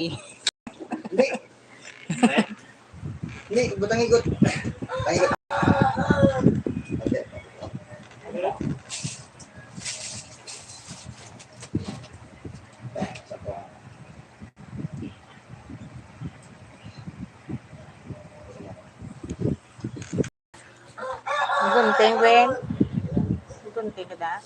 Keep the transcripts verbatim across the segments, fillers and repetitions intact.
Hindi. Hindi, butang igot. Butang igot. Gunting, Wen. Gunting ka da?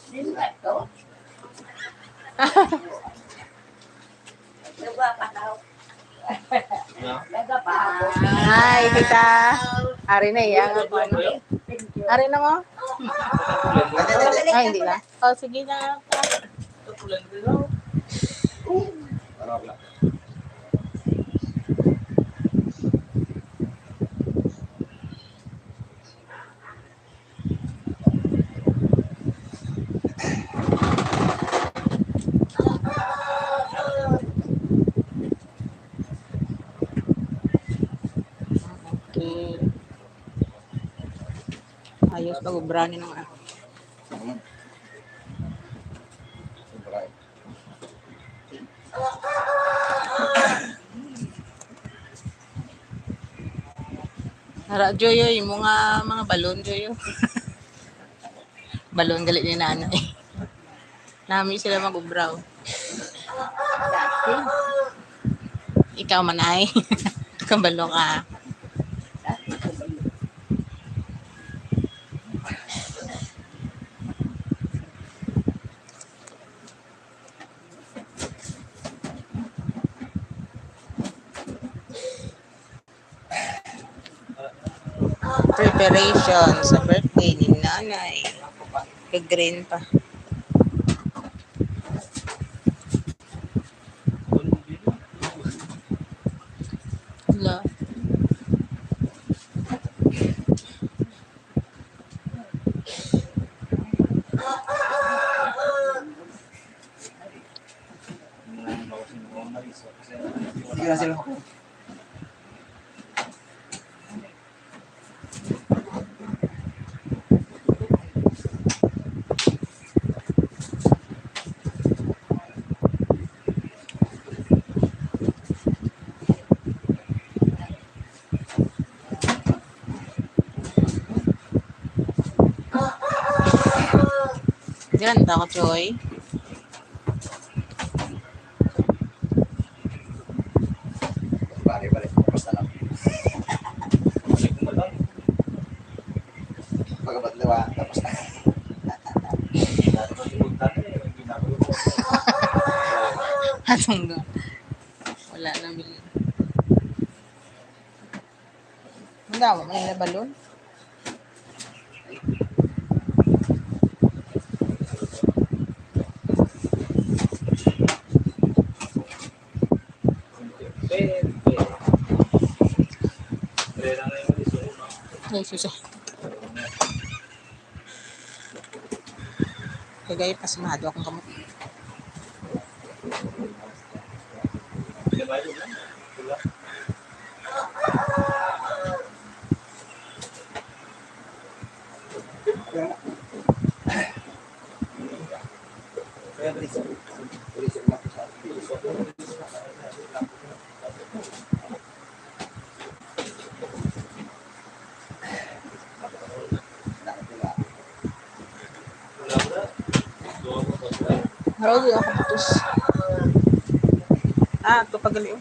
Hi, tita. Ari na iya. Ari na mo? Ay, hindi na. Oh, sige na. Okay. Ayos pag-ubra ni nung, ah. Sobra. Ara, Joy, oy, imo nga mga balon, Joy, oh. Balon gali ni nanay. Nami sila mag-ubraw. Ikaw man ay. Kabalo ka. Preparation sa birthday ni Nanay. Kag green pa. Hello. Sige na sila. Diyan ta ko, Choy. Balik, balik. Basta lang. Pagkabat liwa, tapos na. Atong do. Wala na bilin. Ang dami, may nabalon. Ay, susa. Kagay, pasmado akong kamot. Maraw, di ako matus. Ah, ito pa gali, oh.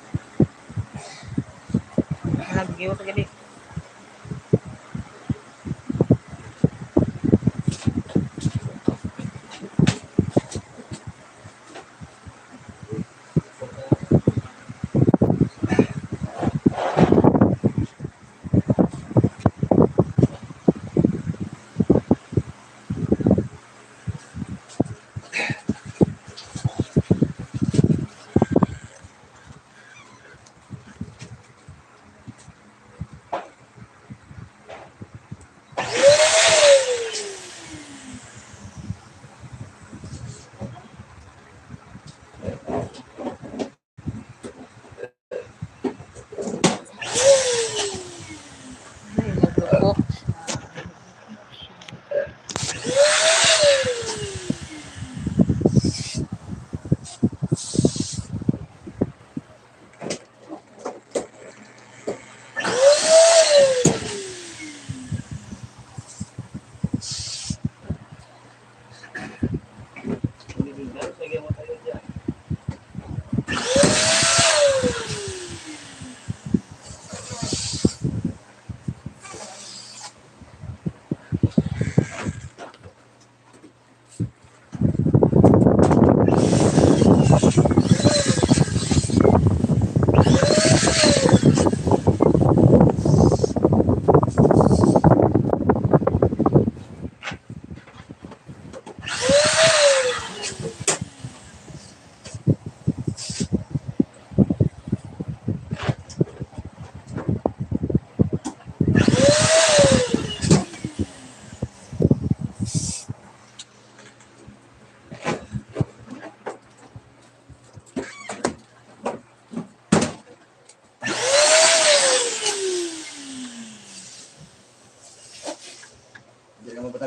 Nag-view pa gali.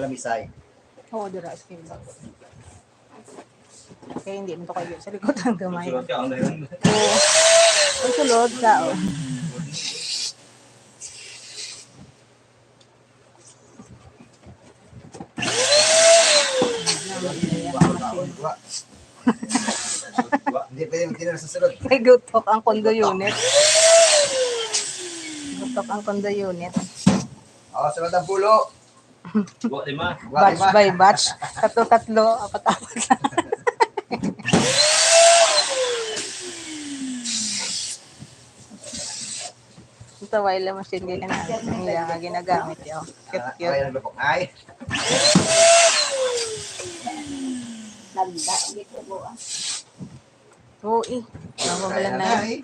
Misay. Oo, dira sa kilo. Kaya hindi mo to kayo sa likod ng gamay. Sulod ka, ang dahilan. Oo. Ang sulod ka, oh. Hindi pwede magtinda sa sulod. May gutok ang condo unit. Gutok ang condo unit. Oh, sulod ang pulo. Wa di ma. Wa di Batch ma. By batch. Tatlo-tatlo, apat-apat. Ito, wala machine din na. Ang iya nga ginagamit yun. Cute, Ah, cute. Ay, naglupok. Ay. Tanda, hindi ko buwan. Oo, eh. Ang wala Kaya na. na, eh.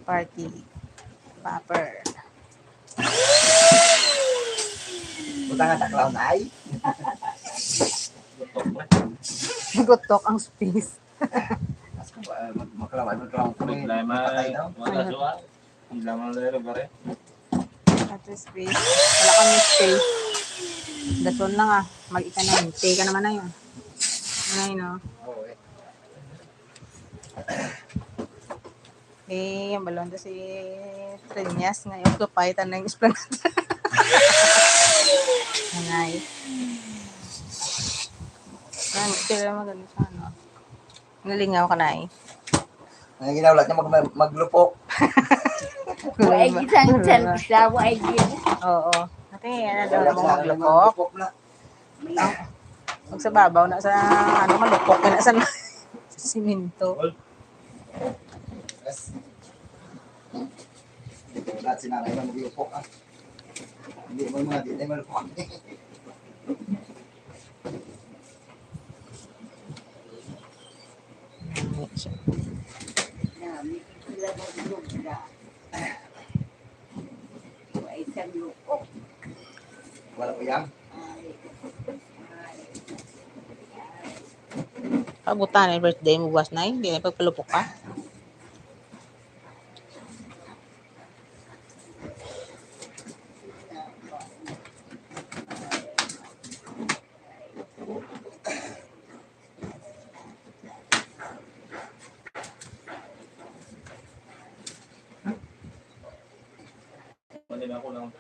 Party. Popper. Buta nga taklaw na, ay. Gutok ang space. Mas ko ba, mag-, maklaw, ay, maklaw ko, eh. Problema. Patay daw. Wala siya. Ang laman na rin, pare. At space. Wala kami space. Dason na nga. Mag-ika na yun. Teka naman na yun. Ay, no. Oo, eh. Eh, yung balon to si Trenyas nga yung kapay tanang esplanade. Angay. Ang pero maganda sa ano. Nalingaw ka na eh. Ang ginawa niya mag, maglupok. Ay, isang chan siya, ay, Oo. Ate, ano daw mo maglupok? Na. Pag sa babaw na sa ano, malupok na sa siminto. Yes. Wala si nanay na maglupok, ah. Hindi mo mga di na malupok. Ay, isang lukok. Wala ko yan. Ay, ay. Pag buta na yung birthday mo buwas na, hindi na pagpalupok ka. Mali na ako lang.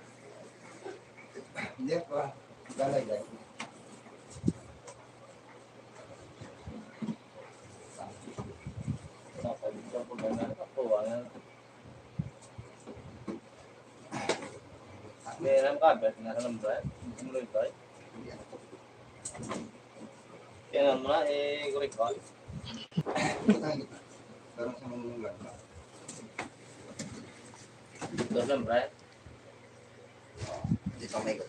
Hindi pa. Galay, galay. Meron ka, bet na sa number. Tumuloy tayo. Kaya nga muna, eh, recall. Parang sa mga lang. Dos number. Hindi pa may ikot.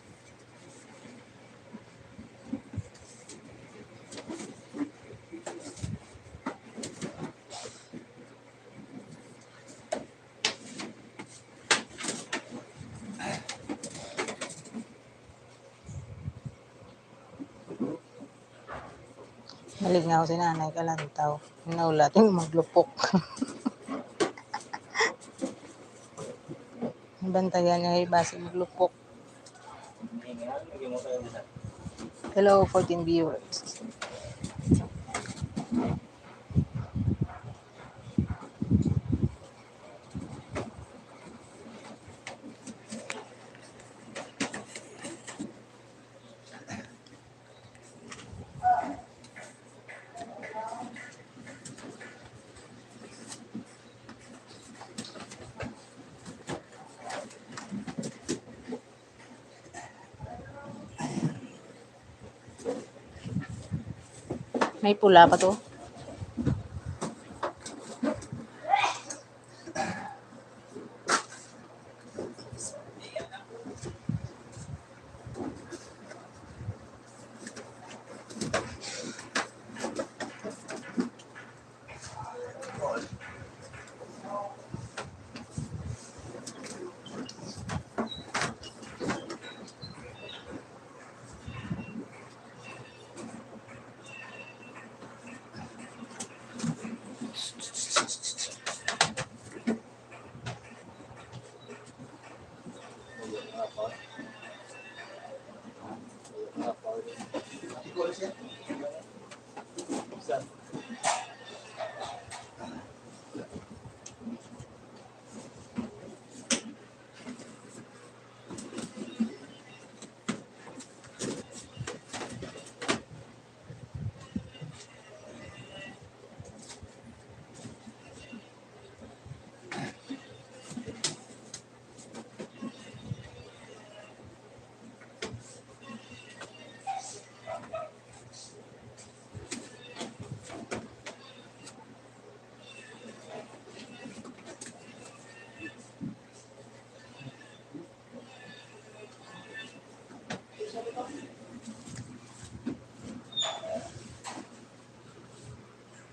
Nalingaw si Nanay Kalantaw. Naulat yung maglupok. Bantayan niya yung basi maglupok. Hello, fourteen viewers. May pula pa to.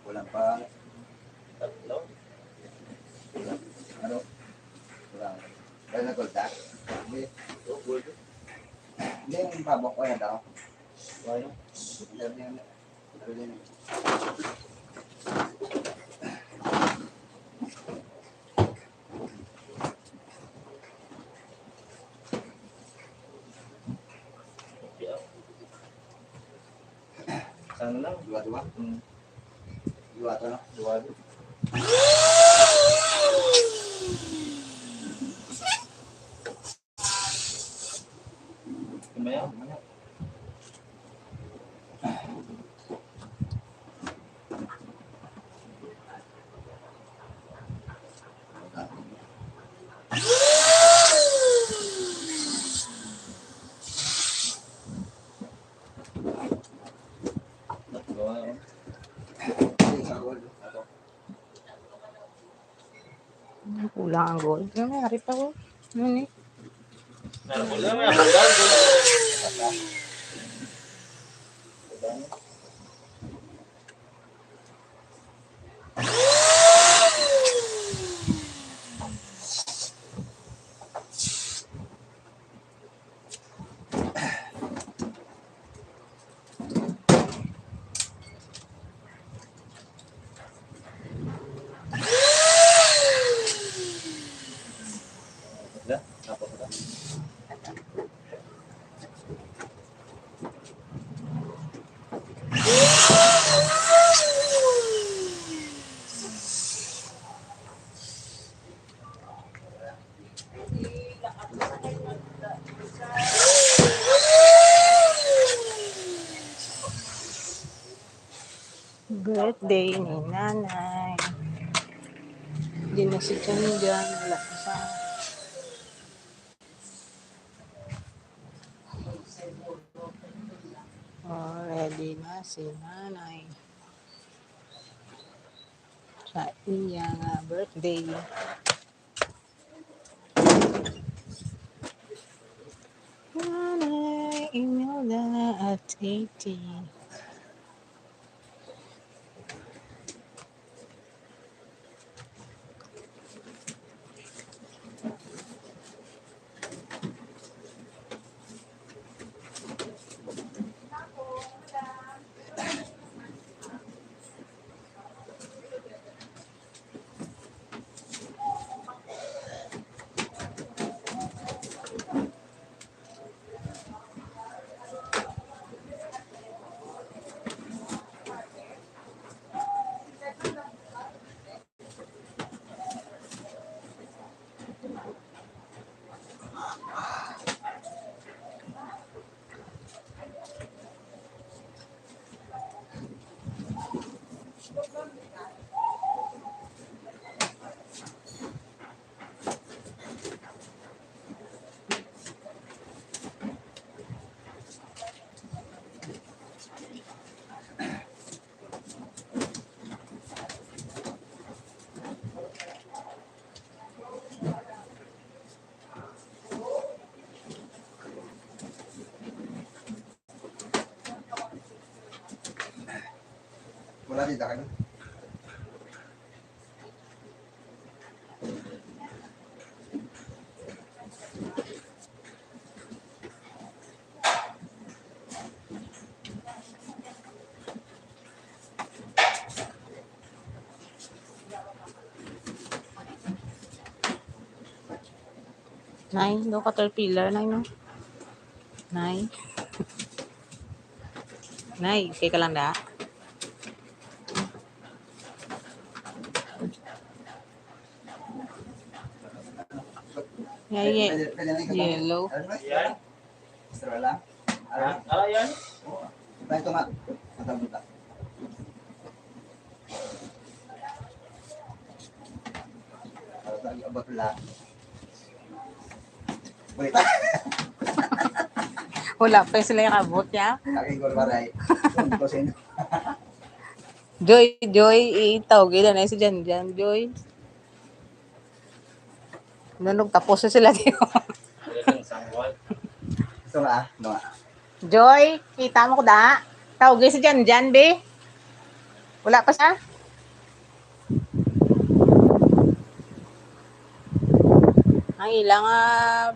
Kulang pa. Tatlo. Kulang. Ano? Kulang. Kaya na gold, ah? Hindi. Oh, gold. Hindi, yung pabok ko yan, oh. Ano? Ano yan? Sana lang. Dua-dua? Hmm. Dua to, no? Dua, dua. Mamaya, mamaya. Kulang ang gold. Ano may harap ako? Ano ni? Birthday ni Nanay. Di na si Jan Jan, wala pa sa. Oh, ready na si Nanay sa iya nga birthday. Nanay Imelda at eighty. Wala di tayo. Nay, do caterpillar, nay, no? Nay. Nay, okay ka lang da? Yeah, yeah. Yellow. Extra lang. Ara, ara yan. Oo. Ito nga. Matang buta. Abot lang. Balita. Wala pa sila yung abot niya. Aking gol maray. Kung sino. Joy, Joy, itaw gila na si Jan Jan, Joy. Nanog tapos na sila, di ba? Ito nga, ah, no, ah. Joy, kita mo ko da? Tawgi si Jan Jan, be. Wala pa siya? Ang ilang, ah,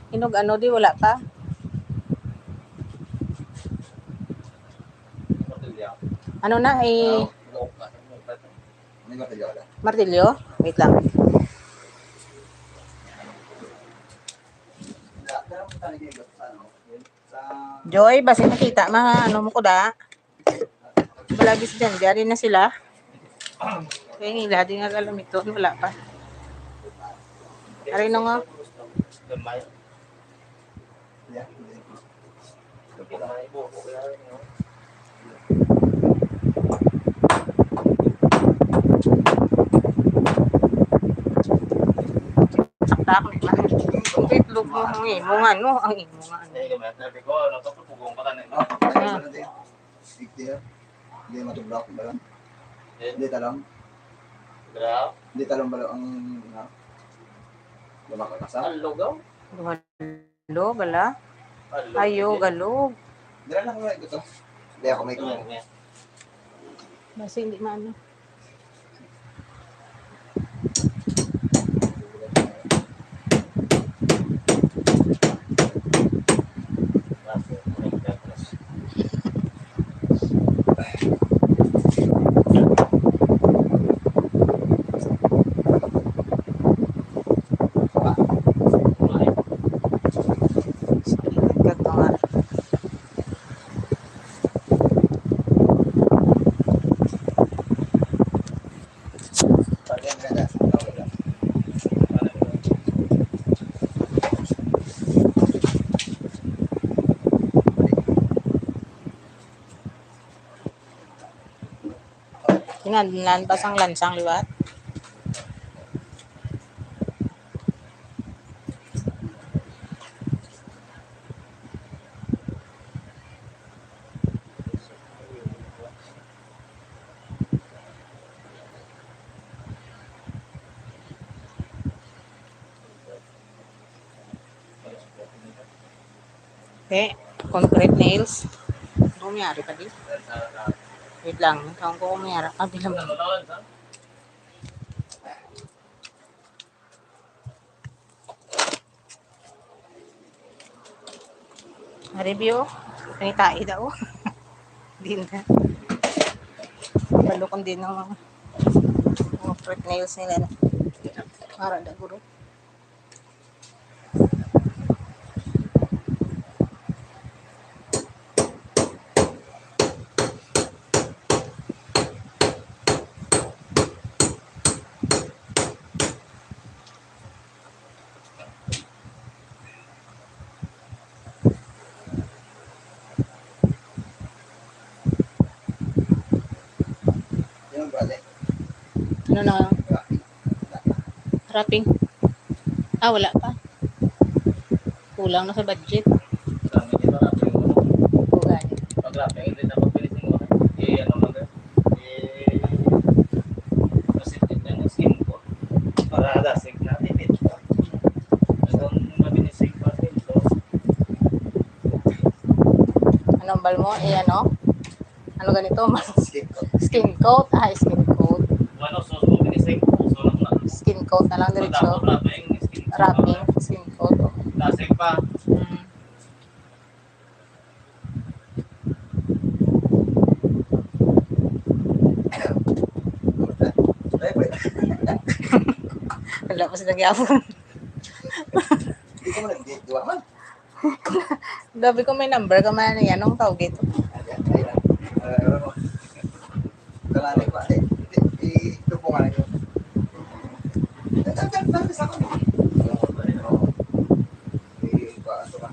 inog ano, di, wala pa? Ano na, eh? May martilyo ka? Martilyo? Wait lang. Joy, basi nakita, mga ano mo ko da? Balagi si Jan, diyan na sila. Kaya nila, di nga alam ito, wala pa. Ari no nga. Sakta ako ni man. Ang itlog mo, ang imo nga, no? Ang imo nga, no? Ay, gamay. Sabi ko, ano to, pugong pa ka na, no? Ah. Big deal. Hindi matubra akong balang. Eh? Hindi talang. Gra? Hindi talang balang ang, ah, lumakakasa. Ang lugaw? Duha. Galog, ala. Galog, Ayo, sige. Galog. Dira lang nga ito. Hindi ako may Ayan, kuha. Ayan. Basta hindi maano. Sakit ka to nga. Kinahanglan pa sang lansang liwat. Eh, concrete nails. Ano mayari pa di? Wait lang, kaon ko kung mayara. Ah, bilang. Review. Panitai daw. Din na. Balukon din ng mga, mga fruit nails nila na. Para da guro. Ano na? Wrapping. Ah, wala pa. Kulang na sa budget. Kami di ba wrapping mo? Kulang. Pag wrapping, hindi na pag-finishing mo. Eh, ano lang, eh, kasi ito yung skin ko. Para dasig natin ito. Itong mabilising pa ito. Anong bal mo? Eh, ano? Ano ganito? Skin coat. Skin coat. Ah, skin coat. Ano, so, so, mabilising. So, ano na? Skin coat na lang diretso. Wrapping, skin coat. Wrapping, skin coat. Dasig pa. Mm. Wala pa sila gyapon. Hindi ko man nag-date, di ba man? Grabe ko may number ka man niya nung tawag ito. Ay, ay, ay. Kalani ba? Eh, eh, eh, ito po nga yun. Eh, ba, ito ba?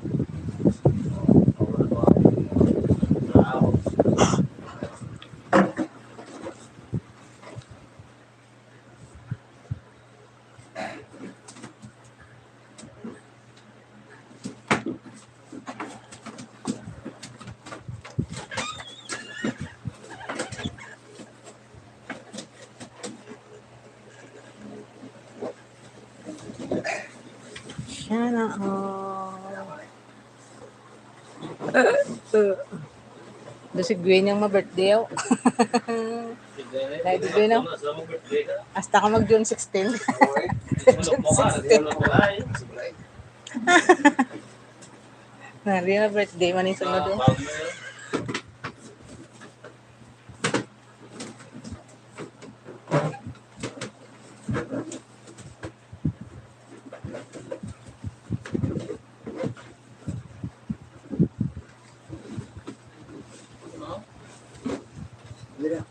Sana all. Do si Gwen yung ma-birthday, oh. Dahil di Gwen, oh. Hasta ka mag June sixteen. June sixteen. Nari na birthday man yung sunod, oh. Hindi na.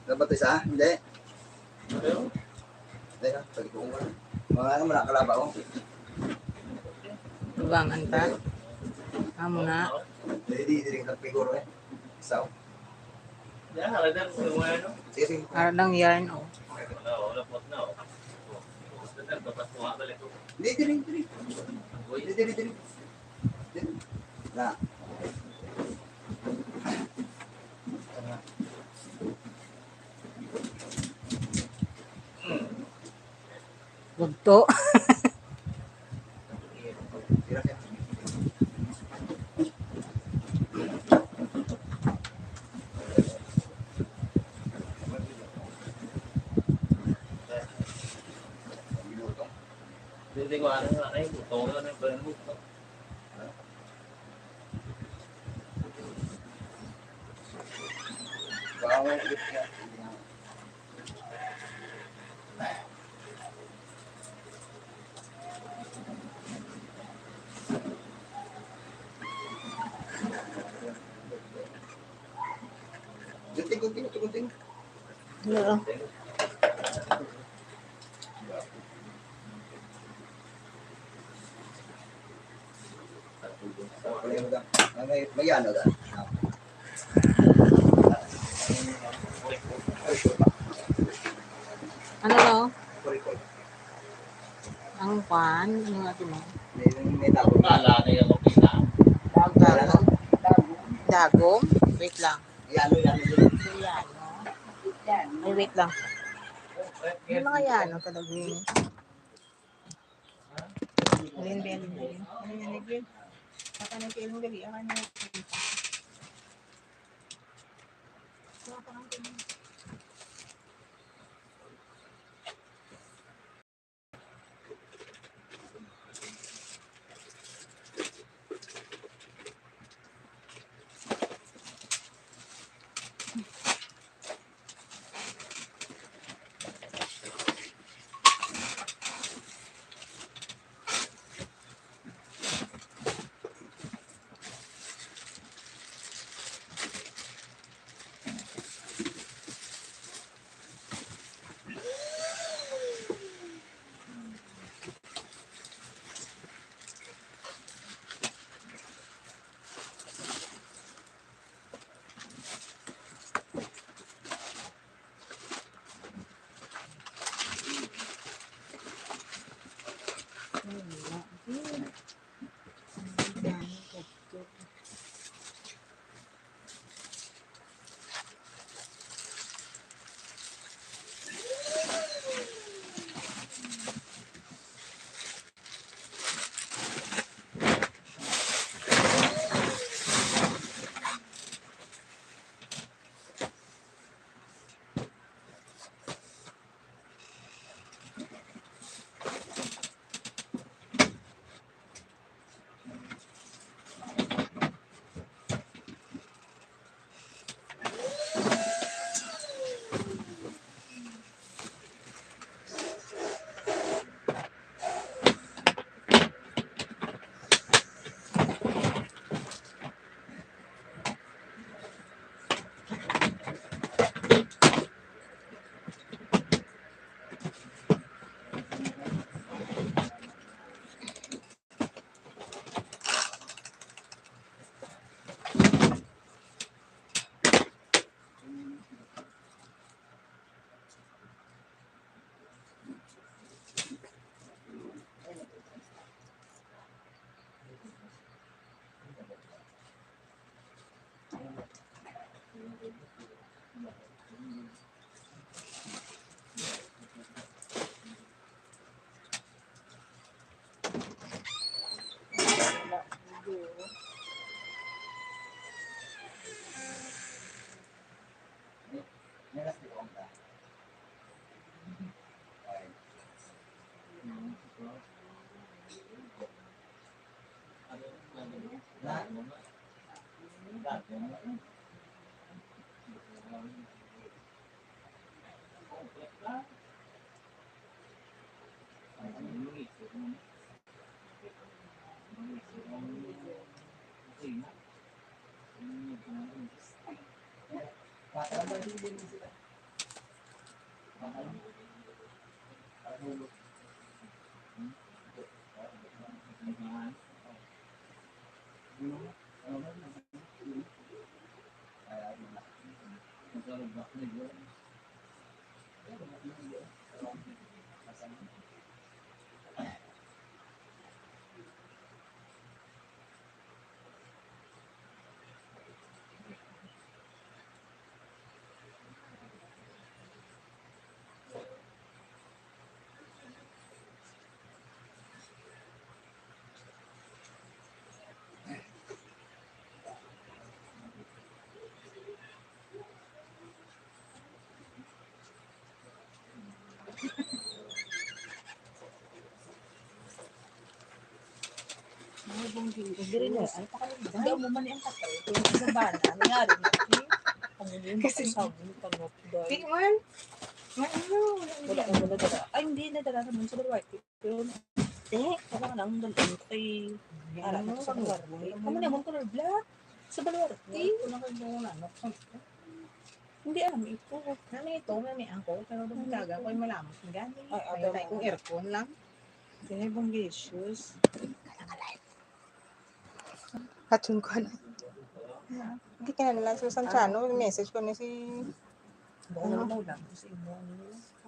Dapat isa? Hindi. Hindi na. Pag-ipuan ko na. Mga ano mo na, kalaba ko. Tubangan ta. Amo na. Hindi, hindi rin nagpiguro eh. So, sige, sige. Para lang yarn, oh. Hindi, diri, diri. Hindi, diri, diri. Diri. Na. Bugto. Gunting, gunting, gunting, gunting. Oo. May, may ano da? Ano daw? Ang kwan? Ano nga ito mo? May, may tago. Dagom? Dagom? Wait lang. Yano, yano, yano. Ay, wait lang. May mga yano talaga yun. Alin, Bel? Alin, alin, alin? Baka nang kailang gali, ang ano. Diri na, ay, pakalimutan. Hindi mo man yung katay. Kung sa bana, nangyari na, eh. Ang yun, kasi sabi ni Panot, dahil Di man. May ano, wala wala ko nadala. Ay, hindi, nadala naman sa Baluarte. Yun. Eh, wala ka nang dalhin ko kay Ara, ano, sa Baluarte. Ano naman, color black? Sa Baluarte. Ito na kayo, ano, Hindi, ah, may ito. Nami ito, nami ako, pero dumigaga ko, ay malamot. Gani, ay, ay, abang ay, kung ko. Aircon lang. Kaya bang issues? Hatun ko na. Hindi ka na lang sa Santiano, message ko ni si Baka Ano? Mo lang, kasi mo, ano,